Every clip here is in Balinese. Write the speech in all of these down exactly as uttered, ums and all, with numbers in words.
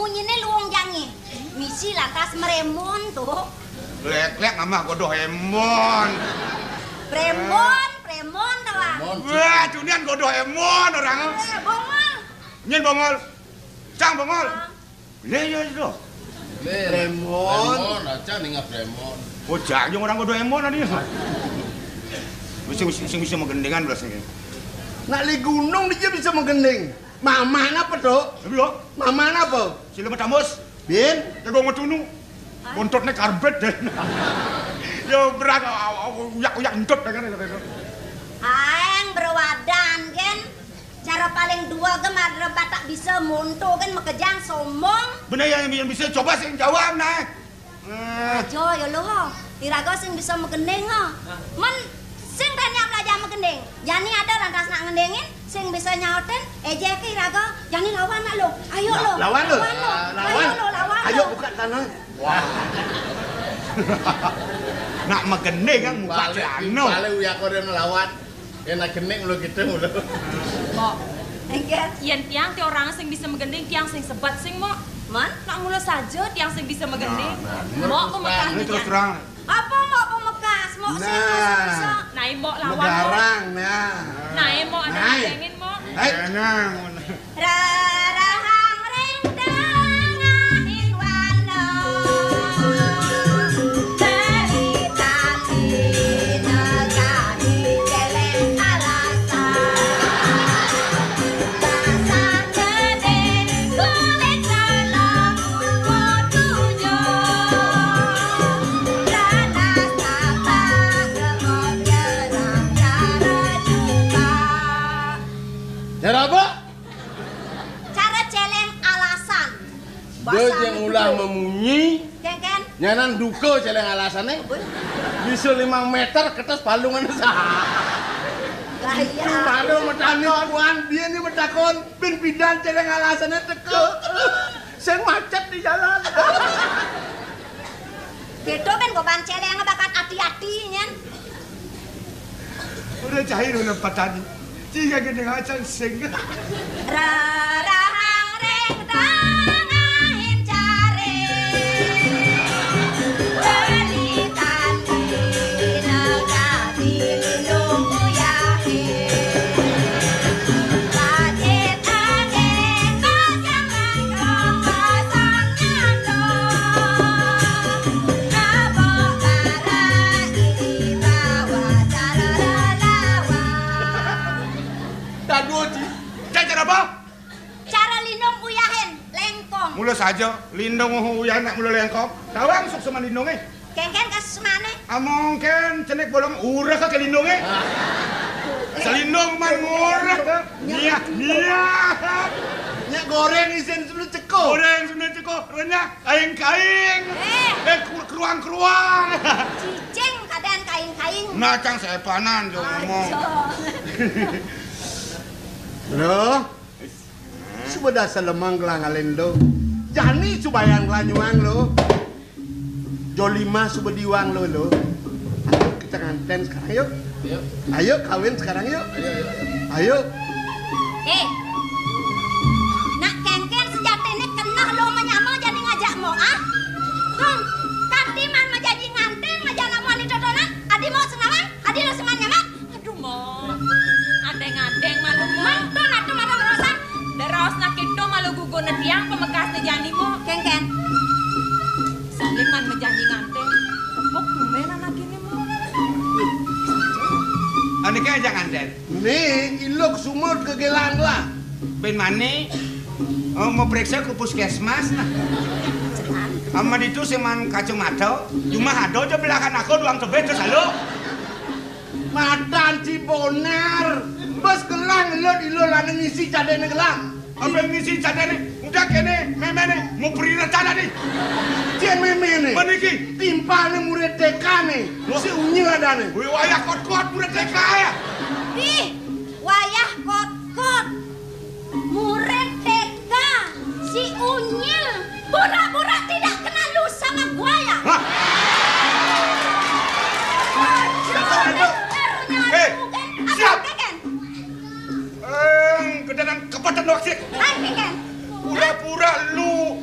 Munyine luung jangé. Misi lantas mrémon to. Lék-lék amah godoh émon. Prémon, prémon to, Bang. Wah, dunian godoh émon orang. Eh, bongol. Nyén bongol. Cang bongol. Lé, iya to. Lé, prémon. Prémon, aja ninggal prémon. Oh, jang orang godoh émon tadi. Sing, sing, sing bisa magendingan belas ini. Nak di gunung dia bisa magending. Mama napa, Tuk? Iya. Mama napa? Sila matamus. Bin. Jago matunu. Bontotné karbét deh. Ya berat, uyak-uyak entut kan. Aéng berwadan, gén. Cara paling dua gé mara Batak bisa monto kan makejang sombong. Bener ya, yang bisa coba sing jawab nah. Eh. Aja ya lo. Iraga sing bisa magending ha. Men sing tanya belajar magending. Jani ada lantas nak ngendingin, sing bisa nyautin, éjéké iraga, jani lawan nak lo. Ayo lo. Lawan lo. Lawan lo. Ayo lo, lawan lo. Ayo buka tanah. Wah. Nak magending kan muka balik, anu. Balik uyak orang lawan. Enak genik mulu gitu mulu. Mbok. Enggak. Yén tiang ti orang sing bisa magending, tiang sing sebat sing, Mbok. Man? Nak mula saja tiang sing bisa magending. Nah, nah, Mbok terus terang. Ini terus terang. Apa Mbok pemekas? Mbok sing bisa. Nah, Mbok lawan, Mbok. Megarang, nah. Nah, Mbok ada ngendingin, Mbok. Hai. Tenang. Rarahang ring tengahing wana, beli tali negari celeng alasan. Basah gedé kulit kala kuwo tujuh, ranas tapak ngemot jerang cara jubah. Cara apa? Cara celeng alasan. Dia yang ulah memunyi. Kéngkén. Nyanan duka celeng alasané. Bisa limang méter kertas palungan sah. Lah iya. Baru metani kuan, dia ni metakon, bin pidan celeng alasané teka. Sing macet di jalan. Béda kan goban celeng bakat ati-ati nyén. Udah cair ulah patani. Tiga gini ngacang sing. Rarahang ring tengahing caring. Beli tandina kadi lindung uyahe. Pacit angin pasang langkong pasang nyandong. Ngabok barang di bawah cara lelawan. Daduh, Ji. Cak, cara apa? Cara lindung uyahin, lengkong. Mula saja, lindung uyahin nak mula lengkong. Tawang suk seman lindungé. Kéngkén kasusmané. Among kén cenik bolong urek ka lindungé. Selindung man ngurek. Niat, niat. Nyak goreng isin sebelum ceko. Goreng sebelum ceko, renyah, kaing-kaing. Eh. Eh, kru-, kruang-kruang. Cicing kadén kaing-kaing. Nah, cang sepanan jo ngomong. Aja. Loh, suba dasar lemang gelang alendo. Jani subayang gelanyuang lo. Jolima suba diwang lo, lo. Ayo kita nganten sekarang yuk. Ayo. Ayo kawin sekarang yuk. Ayo, ayo, ayo. Ayo. Eh, nak kéngkén sejatiné keneh lo menyama jani ngajak mo, ah? Hong, kanti man majanji nganten, ngajak lamuan di totonan, adi mo sengawan, adi lo seman nyaman. Aduh, Mo. Andeng-andeng malu, Mo. Mantun atuh malu ngerosak. Da raosna kéto malu guguna tiang pamekasna jani, Mo. Kéngkén. Saling man majanji nganten. Tepuk tumben anak ini, Mo. Ané ké ajak nganten. Né, iluk sumut kegelang lah. Bin mané, oh, mau periksa ke puskesmas nah. Ama ditu sing man kacamata, cuma ada aja belahan aku doang tebih terus halo. Matan si Bonar. Bos gelang ilut-ilut lana ngisi cadéné gelang. Apa ngisi cadéné? Udah kéné, méméné, mau perina tanah nih. Cén méméné. Meniki. Timpalné murid T K né. Loh. Si Unyil adané. Wih, wayah kot-kot murid T K ya. Ih, wayah kot-kot. Murid T K, si Unyil, pura-pura tidak kenal lu sama gua ya? Hah? Aduh, aduh. Aduh, eh, aduh, siap. Kéngkén. Eh, kedatangan kepatan waksit. Hai, Kéngkén. Pura-pura lu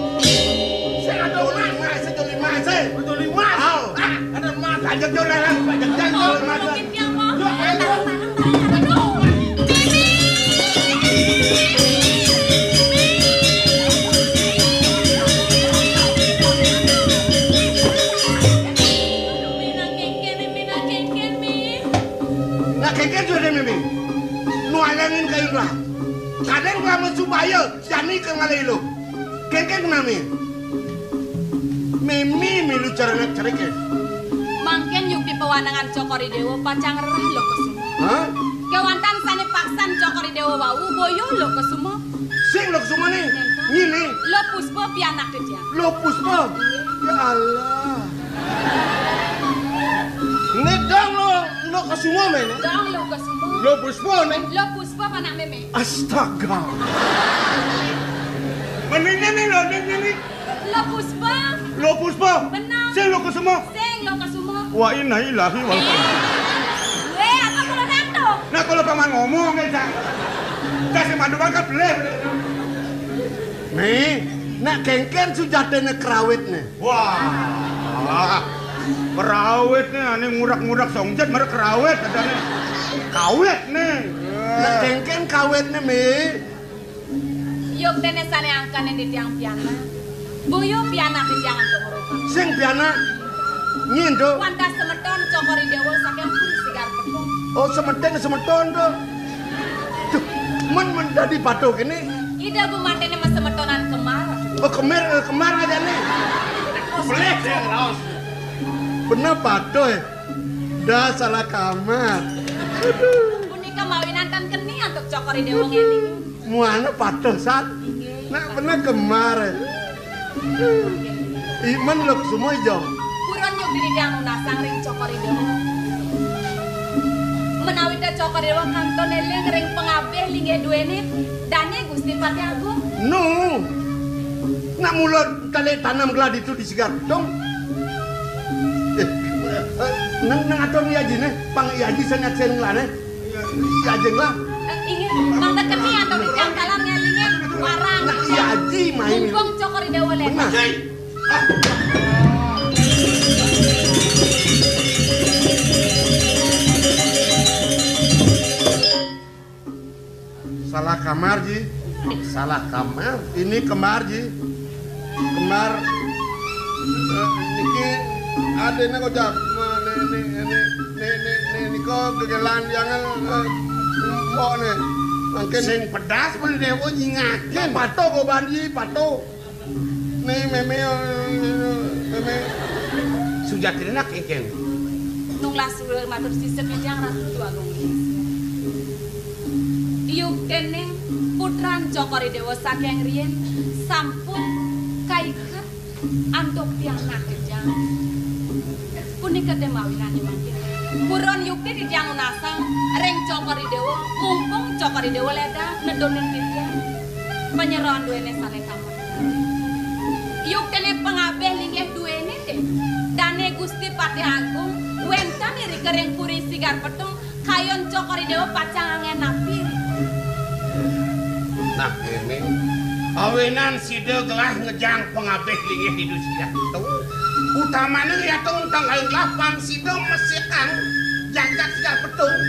Sing ada ulah, Mas, sing ada lima, sing. Ada lima. Ayo. Ah, ada emas. Aja, Jo, lah, lah, aja, Jo, Jo, Mas. Mungkin dia mau. Jo, ayo. Nak kéngkén sudah, Mimi. Nu alangin kayun lah. Kadén ngelamun supaya jani ké ngalih lu. Kéngkén, Mimi. Mimi milu cara nak ceriké. Mangkén yukti pawanengan Cokor I Déwa pacang rereh Lokasuma. Hah? Kéwanten sané paksan Cokor I Déwa wau boya Lokasuma. Sing Lokasuma né. Ngéné. Lo Puspa pianak titiang. Lo Puspa. Ya Allah. Né dong lo, Lokasuma, men. Dong Lokasuma. Lo Puspa, men. Lo Puspa anak mémé. Astaga. Mending né lo, né, né, né. Lo Puspa. Lo Puspa. Benar. Sing Lokasuma. Sing Lokasuma. Wa inna ilahi wal. Wéh, apa kalau nanto? Nah, kalau paman ngomong, ya, Cak. Kasih mandu kan belih. Né, nak kéngkén sujatiné krawitné. Wah. Krawitné ané ngurak-ngurak songjet merek krawit adané. Kawitné. Nak kéngkén kawitné, Mi. Yuktiné sané angkané titiang pianak. Boya pianak titiang antuk ngrupa. Sing pianak. Nyén, Duk? Wantah semeton Cokor I Déwa saking Puri Sigar Petung. Oh, semeton, semeton, Duk. Duh, men, men dadi patuh kéné. Ida gumantiné masemetonan kembar. Oh, kemir, eh, kembar ajané. Boleh, sing raos. Bener patuh, eh. Dah salah kamar. Punika mawinan tan keni antuk Cokor I Déwa ngéling. Muana patuh, San. Inggih. Nak bener kembar, eh. Iman Lokasuma, Jong. Purun nyuk diri kang nunasang ring Cokor I Déwa. Menawi té Cokor I Déwa kantun éling ring pangabih linggih duéné, dané Gusti Patih Agung. Nu. Nak mula talé tanam gladi tu di Sigar Petung. Eh, eh, nang, nang atur ni ajiné, pang i aji sanyat sen nglané. Iya, iya, jeng lah. Eh, inggih, mangda keni antuk titiang taler ngélingin warang. Nah, iya, Aji, main. Mumpung Cokor I Déwa lénan. Benar. Aji. Ah. Salah kamar, Ji. Salah kamar. Ini kembar, Ji. Kembar. Eh, niki adéné kocap. Né, né, né, né, né, né, nika gegelan jangan, eh, mbok né. Mangkin sing pedas mah déwa nyingakin. Patuh, Goban Ji, patuh. Né, mémé, mémé. Sujatine nak, Kéngkén. Nungkah sira matur sisip titiang Ratu Déwa Agung. Yuktining putran Cokor I Déwa saking riyin sampun kaiket antuk pianak titiang. Punika té mawinan mangkin. Purun yukti titiang nunasang ring Cokor I Déwa, mumpung Cokor I Déwa lédang nedunin titiang. Panyeroan duéné sané tamat. Yuktiné pangabih linggih duéné té. Dané Gusti Patih Agung wénten irika ring Puri Sigar Petung, kayun Cokor I Déwa pacang anggén napi. Nah, kéné. Awinan sida gelah ngejang pangabih linggih Ida Sigar Petung. Utamané yata untang kayun gelah pang sida mesikang jagat Sigar Petung.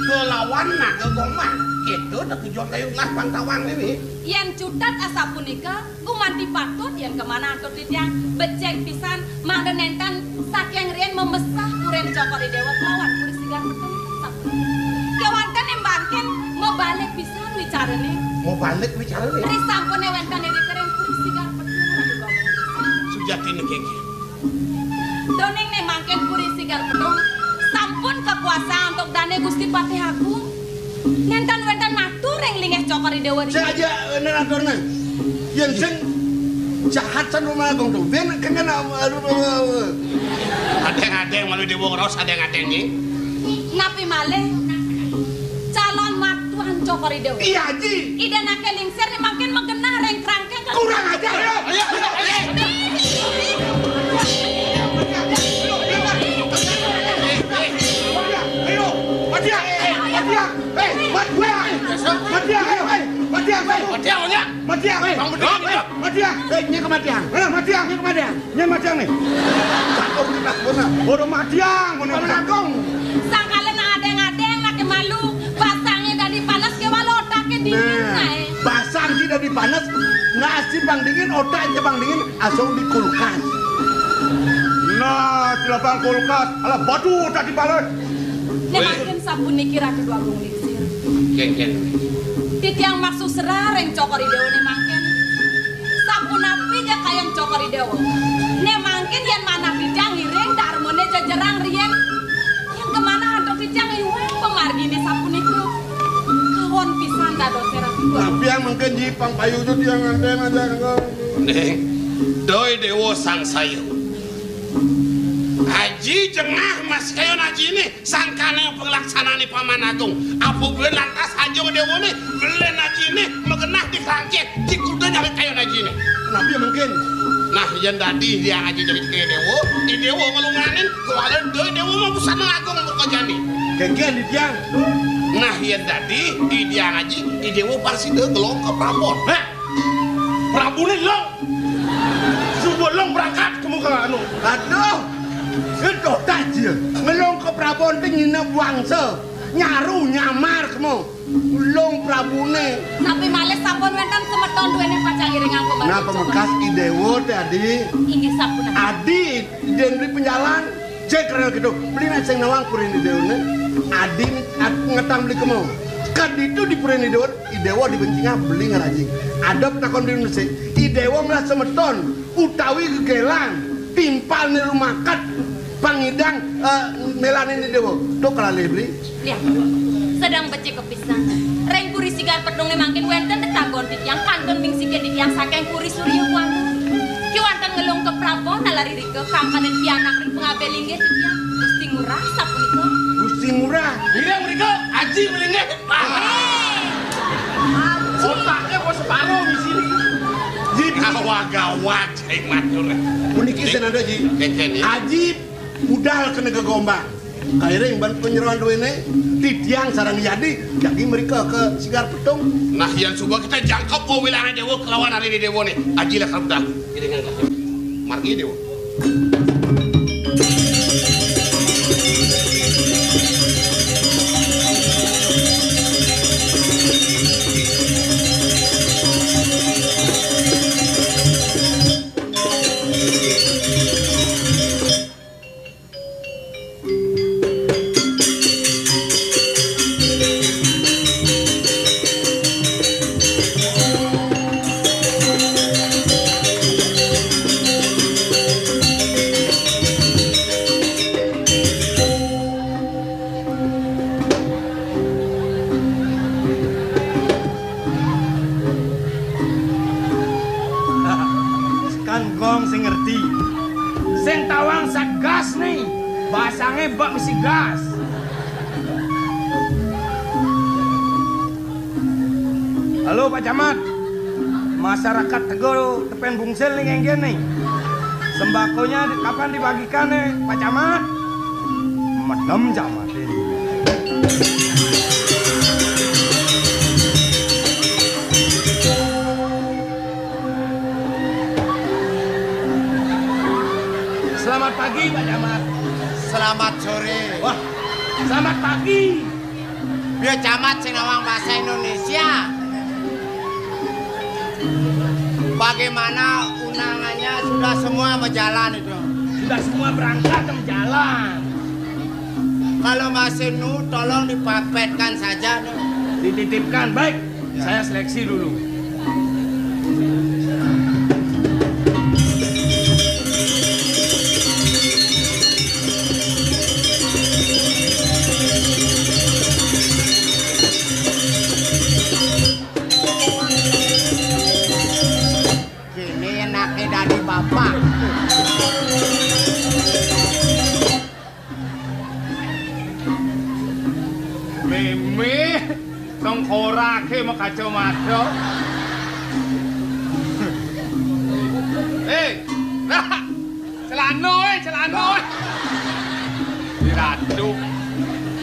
Kelawan Naga Gombang. Kéto da tujuan kayun gelah pang tawang né. Yén cutet asapunika, gumanti patut yén kamanah antuk titiang becik pisan mangda nénten saking riin mamesah Puri Cokor I Déwa kelawan Puri Sigar Petung sapunika. Kéwanten né mangkin mabalik pisan wicarané. Mabalik wicarané? Risampuné wénten irika ring Puri Sigar Petung. Sujatiné, Kéngkén. Duaning né mangkin Puri Sigar Petung sampun kakuasaan antuk dané Gusti Patih Agung. Nénten wénten natur ring linggih Cokor I Déwa. Sing aja, eh, nénten aturné. Yén sing jahat san Ratu Agung to. Bén kéngkén, aduh, aduh, aduh. Adéng-adéng malu Déwa ngraos adéng-adéng, Ji. Napi malih? Calon matuan Cokor I Déwa. Iya, Ji. Ida anaké lingsir né mangkin magenah ring krangkeng. Kurang ajar. Ayo, ayo, ayo, ayo. Ayo, Matiang, Matiang. Hei, Matiang. Matiang, ayo, hei. Matiang, ayo. Matiang, ayo. Matiang, ayo. Bang Bedil, hei, Matiang. Hei, nyén ka Matiang. Hei, Matiang. Nyén ka Matiang. Nyén Matiang né. Cakep di tak bener. Bodo Matiang, bener. Paman Agung. Sangkala adéng-adéng anaké malu, basangé dadi panas, kéwala otaké dingin. Nah, aé. Basang ci dadi panas, nasi pang dingin, otak ci pang dingin, asung di kulkas. Nah, cilapang kulkas, alah batu tadi balas. Né mangkin sapuniki Ratu Déwa Agung Lingsir. Kéngkén. Titiang maksuserah ring Cokor I Déwa né mangkin. Sapunapi ja kayun Cokor I Déwa. Né mangkin yén manah titiang ngiring darmané jejerang riin. Yén kamanah antuk titiang iwang pamarginé sapunika. Kawon pisan dadosé Ratu Déwa. Napi yang mangkin Ji pang payu to tiang ngantén aja. Ning, Déwa sangsaya. Aji jengah masih kayun ajiné. Sangkaning panglaksanané Paman Agung. Apa buin lantas aja déwané, beli ajiné, magenah di krangkeng, di kuda nyawit kayun ajiné. Napi mungkin? Nah, yén dadi Hyang Aji nyawit kayun déwa, di déwa nglunganin, kuala doi déwa mah pusana agung muka jani. Kéngkén di tiang. Nah, yén dadi di Hyang Aji, di déwa parsida ngelong ka prabon. Hah? Prabuné long. Suba long berangkat kemu ka anu. Aduh. Itu tak jil. Ngelong ka prabon té nginep wangsa. Nyaru nyamar kemu. Long prabuné. Napi malih sampun wénten semeton duéné pacang iringang pembantu. Nah, pamekas I Déwa té adi. Inggih sampun. Adi, yén beli penjalan. Cek karena gitu, beli nak sing nawang Puri Déwa né. Adi at-, ngetang beli kemu. Kad itu di Puri Déwa, I Déwa dibencingah beli ngarajing. Adep takon beli mesti. I Déwa ngelah semeton, utawi gegelan, timpal niru makat, pangidang, eh, melanin I Déwa. Tuh kalalih beli. Lihat, sedang becik kepisang. Ring Puri Sigar Pedungé mangkin wénten tetagon titiang kantun mingsikin titiang saking Puri Surya Buana. Ki wénten ngelung ke prabon nalar irika kangkanin pianak ring pangabih linggih titiang. Gusti Ngurah sapunika. Gusti Ngurah. Iya mrika, Aji melinggih. Ah. Otaknya mau separuh di sini. Gawat-gawat, saya matur. Puniki senada, Ji. Kéngkén, ya. Aji budal kena gegomba. Kairing ban penyeroan duéné, titiang sareng Yadi, jagi mrika ke Sigar Petung. Nah, yén suba kita jangkep wilangan déwa kelawan ari déwa né. Aji lah kabudah. Iringan lah. Margi déwa. Gas. Halo, Pak Camat. Masyarakat Tego Tepen Bungsil nih kengken nih. Sembakonya di-, kapan dibagikan nih, Pak Camat? Medem Camat ini. Selamat pagi, Pak Camat. Selamat sore. Wah, selamat pagi. Dia Camat sing nawang bahasa Indonesia. Bagaimana undangannya, sudah semua berjalan itu? Sudah semua berangkat dan berjalan. Kalau masih nu, tolong dipapetkan saja, nu. Dititipkan, baik. Ya. Saya seleksi dulu. Kini enaknya dari bapak. Mémé, tengkoraké makacamata. Eh, Ra, celana, eh, celana, eh. Di ratu.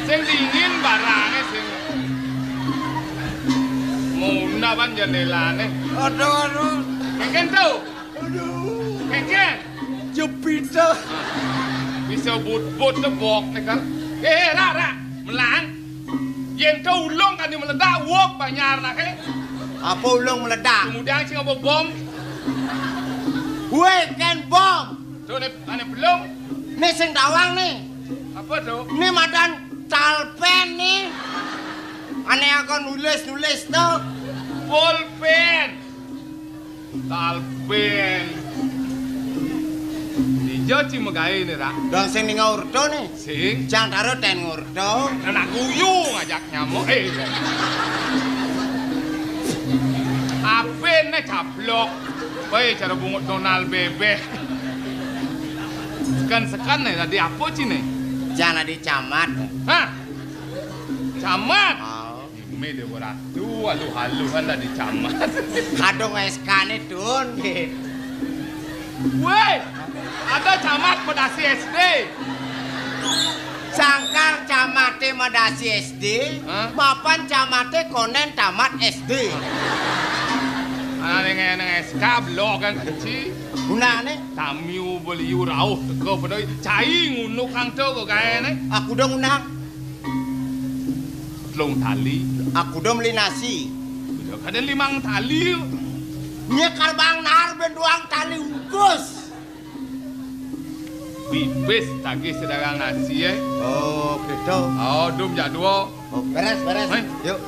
Sing dingin barangé sing muna ban jendélané. Aduh, aduh. Kéngkén to. Aduh. Kéngkén. Jepita. Bisa but-but tebok né kan. Eh, Ra, Ra. Melang. Yén to ulung kani meledak, wuk banjar naké. Apa ulung meledak? Kemudian sing apa bom? Woi, kén bom. To né, ané belum. Né sing tawang né. Apa to? Né madan talpén né. Ané akan nulis-nulis to. Pulpén. Talpén. Dija ci magaé né, Ra? Dong sing ning ngurta né. Sing. Jang tara ten ngurta. Anak guyu ngajak nyamuk. Eh. Apén né cablok. Woi, cara bungut Donald bébék. Seken-seken né, tadi apa ci né? Jang tadi camat. Hah? Camat? Oh. Mé Déwa Ratu, aluh-aluhan lah di camat. Kadung S K-né, Dun. Wéh, ada camat medasi S D. Sangkal camaté medasi S D, hah? Mapan camaté konen tamat S D. Ana ning, ning S K belok kan keci. Gunané? Tamiu beliu rauh teka pada cai ngunu kang to gaéné. Aku dong undang. Telung tali. Aku dong beli nasi. Udah kada limang tali. Nyekal bang nar benduang tali ukus. Pipis tagih sedarang nasi, eh. Oh, gitu. Oh, dum jak dua. Oh, beres, beres. Hei. Yuk.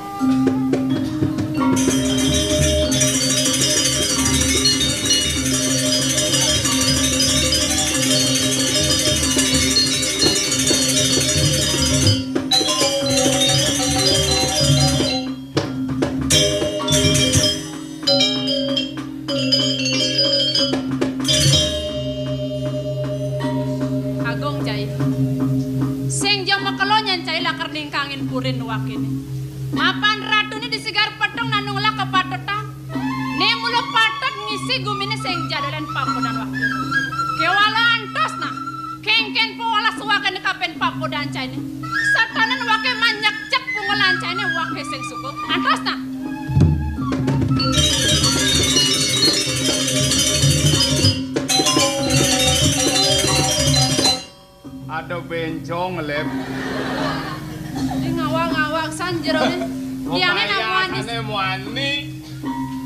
Agung cai. Sing ja makelo nyan cai lakar ningkangin purin wakiné. Mapan ratuné di sigar peteng nanung la kapatetan. Né mula patut ngisi guminé sing ja dalen pakudan wakiné. Kéwala antos nah. Kéngkén pawelas wakéné kapin pakudan cainé. Satanan waké manyekcek pungulan cainé waké sing suka. Antos nah. Ada bencong, Lép. Di ngawag-ngawag san jeroné. Tiangé namuani. Muani.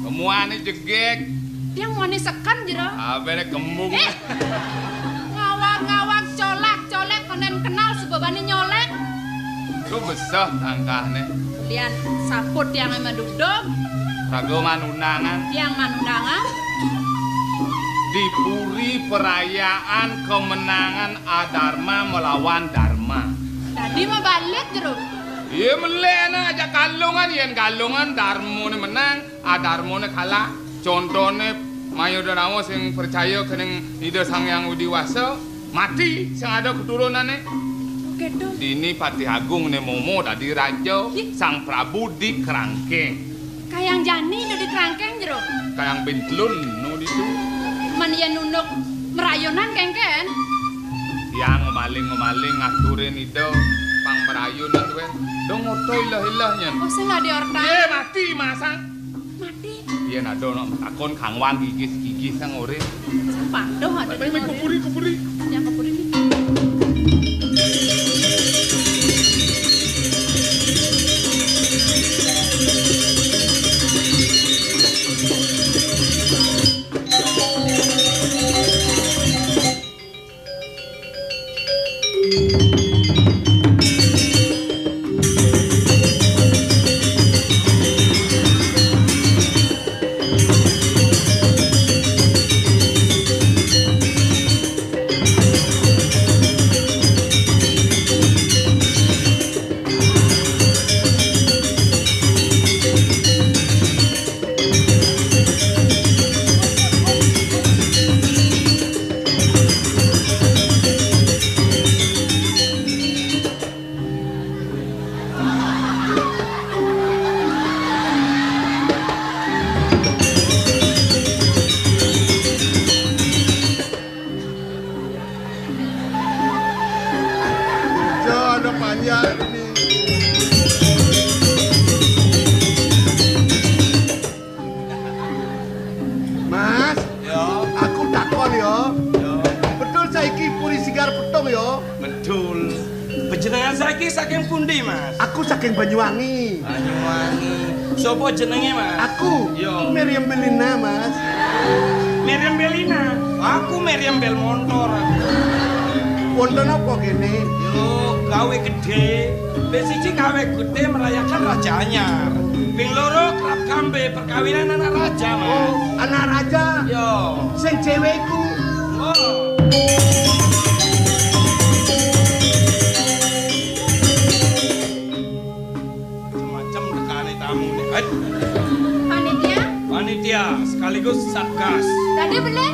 Muani jegég. Tiang muani seken jero. Abéné kembung. Eh. Ngawag-ngawag, colak-colek, konden kenal sebebani nyolek. Tuh beseh tangkahné. Lian saput tiangé maduduk. Raga manundangan. Tiang manundangan. Di puri perayaan kemenangan adarma melawan darma. Dadi mabalik jero. Iya, melek anak ajak Galungan, yén Galungan darmané menang, adarmané kalah. Contoné Mayuda Nawa sing percaya kening Ida Sang Hyang Widi Wasa, mati sing ada keturunané. Kéto. Dini Patih Agung né momo dadi raja, ih, Sang Prabu di Krangkeng. Kayang jani nu di Krangkeng jero. Kayang bintlun nu ditu. Men yén unduk merayonan kéngkén. Tiang ngemaling-ngemaling ngaturin Ida pang merayun tuén. Dong oto ilah-ilah nyén. Oh, sing adi orta. Yé, mati masang. Mati. Yén ada nak matakon kangwang gigis-gigis sang urip. Sing patuh ada. Baik, baik, baik, kuburi, kuburi. Yang kuburi ni. Kerja ada panjang ini. Mas, ya, aku takon ya. Ya. Betul saiki Puri Sigar Petung ya? Betul. Panjenengan saiki saking pundi, Mas? Aku saking Banyuwangi. Banyuwangi. Sapa jenenge, Mas? Aku. Yo. Meriam Belina, Mas. Meriam Belina. Aku Meriam Bel Montor. Wonten apa kene? Yo, gawe gede. Ping siji gawe gede merayakan Raja Anyar. Ping loro kerap kambe perkawinan anak raja, Mas. Oh, anak raja. Yo. Sing cewekku. Oh. Macam-macam tekane tamu nih. Ait. Panitia? Panitia sekaligus satgas. Tadi beli?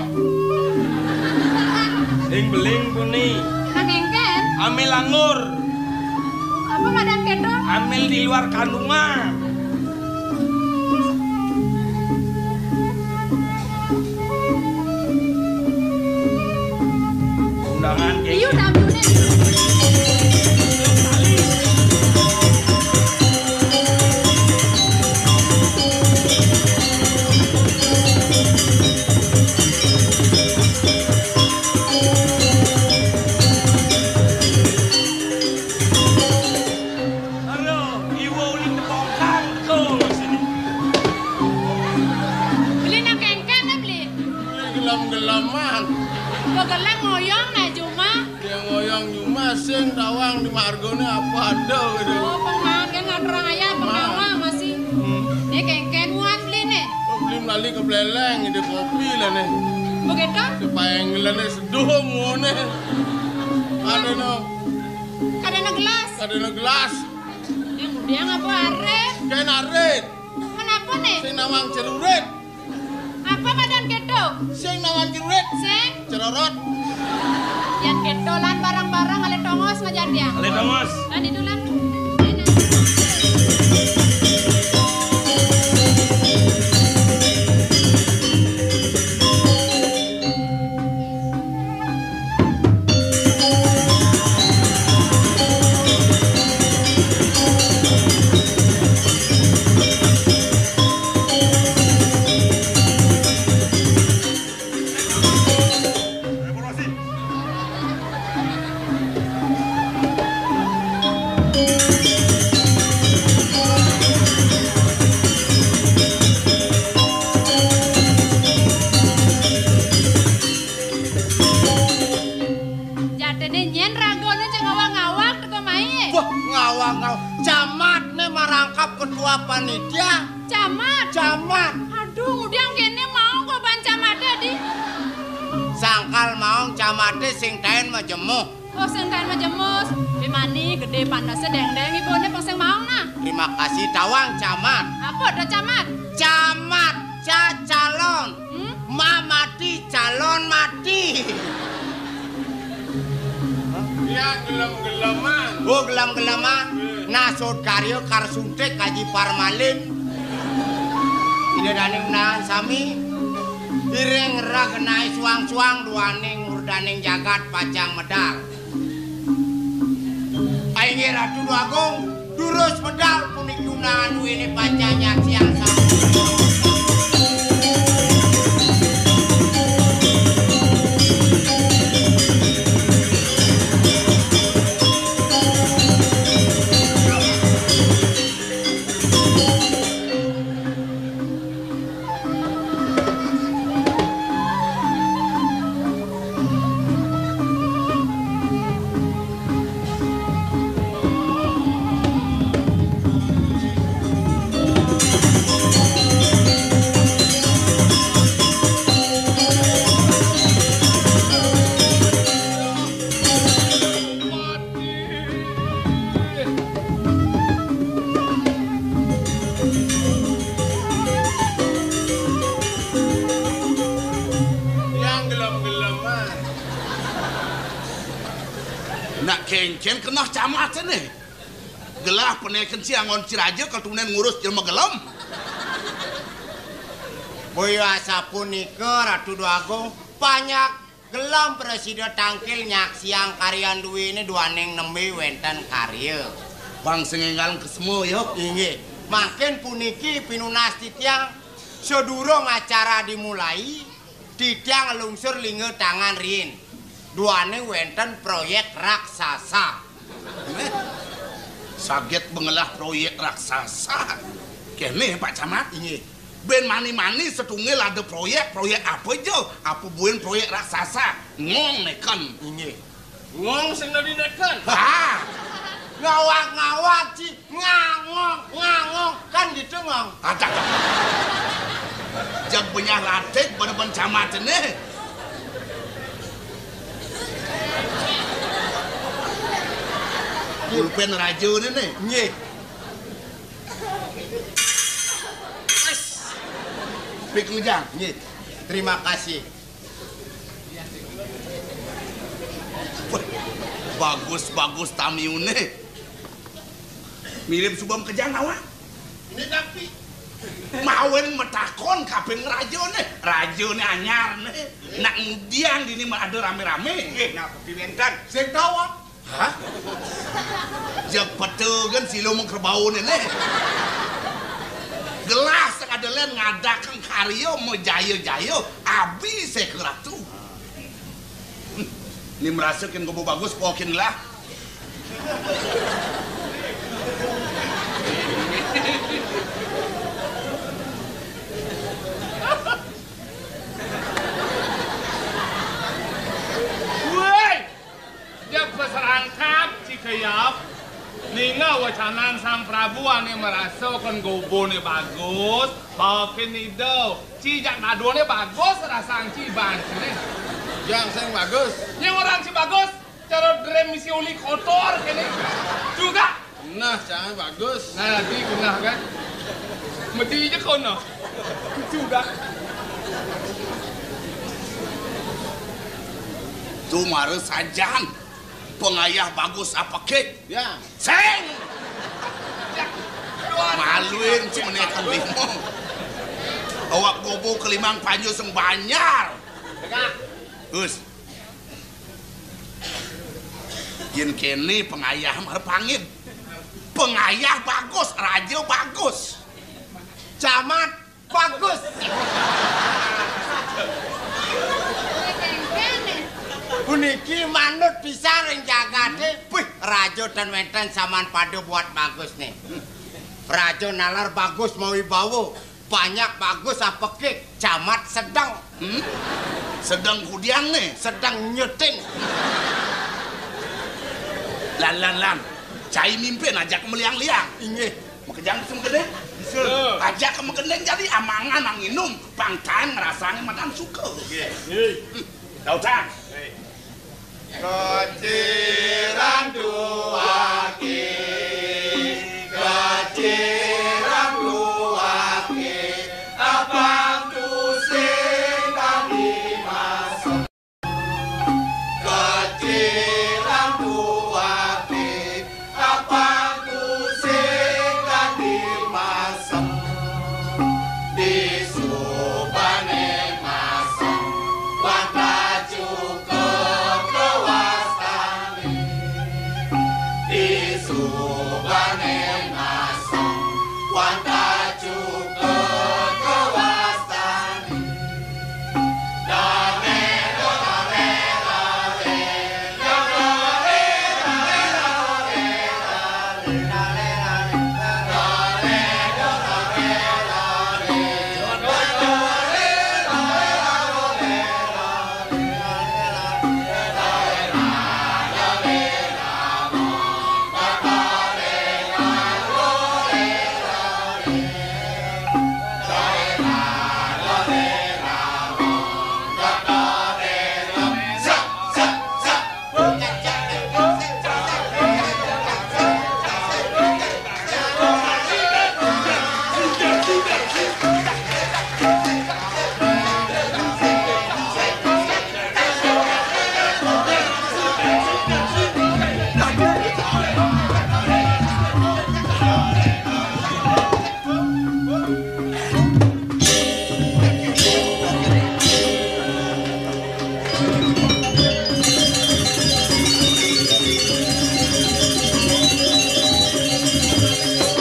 Sing beling puni. Nang engken? Amil anggur. Apa madan kedo? Amil di luar kandungan. Undangan. Iya, udah ambil. Aduh, iwo ulin tepongkang, betul sini. Beli nang kengkeng, eh, beli. Beli gelem-geleman. Kok gelem ngoyong, nah, Juma? Yang ngoyong Juma, sing tawang di margone apa ada gitu. Oh, pengmakan, nggak terang aja, pengawang masih. Hmm. Ini kengkeng muat beli nih. Oh, beli melali ke beleleng, ide kopi lah nih. Begitu? Supaya ngelene seduh ngone. Ada no. Kadana gelas. Kadana gelas. Yang udah ngapa arit? Kain arit. Kenapa nih? Sing nawang cerurit. Apa madan kedo? Sing nawang cerurit. Sing? Cerorot. Yang kedo lan barang-barang ale tongos ngajar dia. Ale tongos. Lan itu lan. Jatine nyen ragane cek ngawang-ngawang teko mae. Wah, ngawang-ngawang. Camat ne marangkap ketua panitia. Camat. Camat. Aduh, udah kene mau kok ban camat di. Sangkal mau camate sing taen majemuh. Oh, sing taen majemuh. Bimani gede panase deng-deng ibune pang sing mau nah. Terima kasih tawang camat. Apa ada camat? Camat, ca calon. Hmm? Ma mati, calon mati. Hah? Ya, gelem-geleman. Oh, gelem-geleman. Nasut karya kar suntik kaji parmalin. Ida daning menahan sami. Iring ragenai suang-suang duaning murdaning jagat pacang medal. Inggih Ratu Déwa Agung, durus medal puniki undangan duéné pacang nyaksiang sami. Yang gelem-geleman. Nak kénkén keneh camaté né. Gelah penéken ci anggon ci raja katunan ngurus jelema gelem. Boya asapunika, Ratu Déwa Agung, panjak gelem prasida tangkil nyaksiang karyan duéné duaning nembé wénten karya. Pang sing énggal kesema, ya. Inggih. Mangkin puniki pinunas titiang sadurung acara dimulai, titiang lungsur lingga tangan riin. Duaning wénten proyék raksasa. Saget bengelah proyék raksasa. Kéné, Pak Camat? Inggih. Bén mani-mani satunggal ada proyék, proyék apa ja? Apa buin proyék raksasa? Ngong neken. Inggih. Ngong sing dadi neken. Ha! Ngawag-ngawag, ci. Ngangong, ngangong. Kan gitu, Ngong. Adak. Jag benyah latik pada Pak Camat né. Pulpén raja né, né. Nggih. Pikujang. Nggih. Terima kasih. Wah, bagus, bagus tamiuné. Mirip suba makejang awak. Ini tapi. Mawin matakon kaping rajané. Rajané anyar né. Nak ngudiang dini mah ada ramé-ramé. Nggih, napa piwénten? Sing tau, ah. Hah? Jeg peta gén sila mengkerbauné né. Gelah sing ada lén ngadakang karya majaya-jaya, abi séka ratu. Ni merasa kén gobo bagus, pokin gelah. Woi! Jep serangkap, Cikeyap. Ninga wacanan Sang Prabu ané marasa kén goboné bagus, paokin ida. Ci jak nadoné bagus, rasang ci iban ciné. Jang sing bagus. Nyén orang ci bagus, cara drem misi oli kotor kéné. Juga. Nah, jangan bagus. Nah, di genah kan. Mesti aja kono. Juga. Tuh mara sajan. Pengayah bagus apa kek? Ya. Seng! Maluin si menekan limo. Awak gobo kelimang panju sing banjar. Gus. Yen kene pengayah marep angin. Pengayah bagus, raja bagus. Camat bagus. Puniki manut pisan ring jagate. Wih, raja ten wenten saman pada buat bagus nih. Raja nalar bagus mawibawa. Banyak bagus apekik, camat sedeng. Hmm? Sedeng kudiang nih. Sedeng nyuting. Lan, lan, lan. Cai mimpin ajak meliang-liang. Inggih. Makejang bisa magending? Bisa. Ajak ke magending jadi amangan nang nginum, pang taén ngrasang madan suka. Nggih. Hmm. Dautang. Keciran duake, keciran duake, abang tusing tadi masuk. Keciran duake.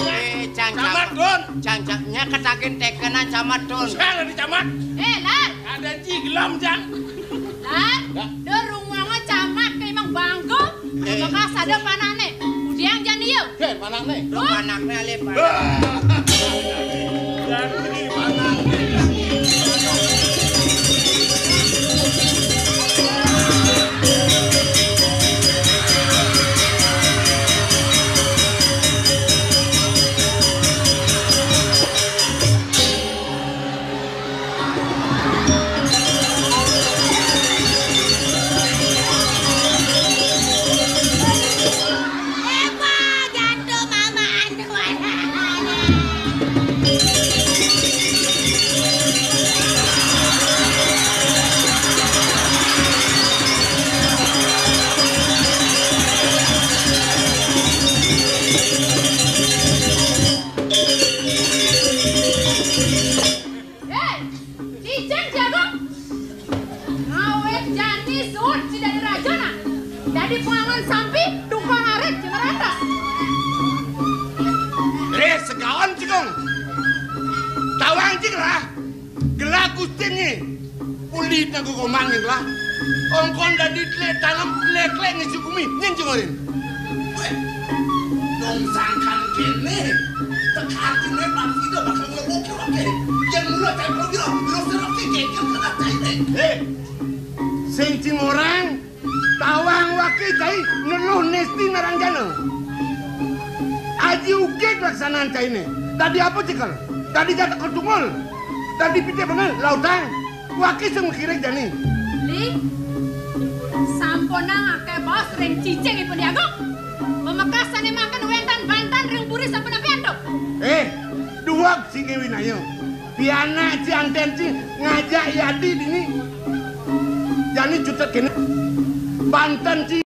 Eh, Jang, Camat, Jang. Dun. Jang, Jang, nya ketakin tekenan Camat, Dun. Siapa di Camat? Eh, Lar. Ada ci gelam, Jang. Lar, ya. Dur rumangé Camat ké imang bangku, eh, bekas ada panakné. Udiang jani yuk. Oké, panakné. Duh, panakné alé panakné. Jani panakné. Hei, cicing jago. Ngawit jani suud ci dadi raja nah. Dadi pangangon sampi, tukang arit, ci maratas. Eh, segaon, Cikung. Tawang, Cik, lah. Gelah Gustin nyi. Uli nagu komang nyi, lah. Ongkon dadi tlé tanem, tlé-tlé ngisi gumi, nyin, Cik Orin. Wéh, dong sangkan kéné, teka atiné pasti da bakal nglebuké waké. Yén mula cai prawijaya, lu serep si kékél kena cainé. Hé, sing cingorang, tawang waké cai, neluh nesti naranjana. Aji ugig laksanan cainé. Dadi apa, Cikung? Dadi jataka tunggul. Dadi pité bener, lautang. Waké sing makiring jani. Li, sampunang akéh baos ring cicing ipun Dé Agung. Pamekasané mangkin wénten banten ring puri sapunapi antuk. Eh, dueg sing winaya. Pianak ci anten ci ngajak yadi dini. Jani cutet kéné. Banten ci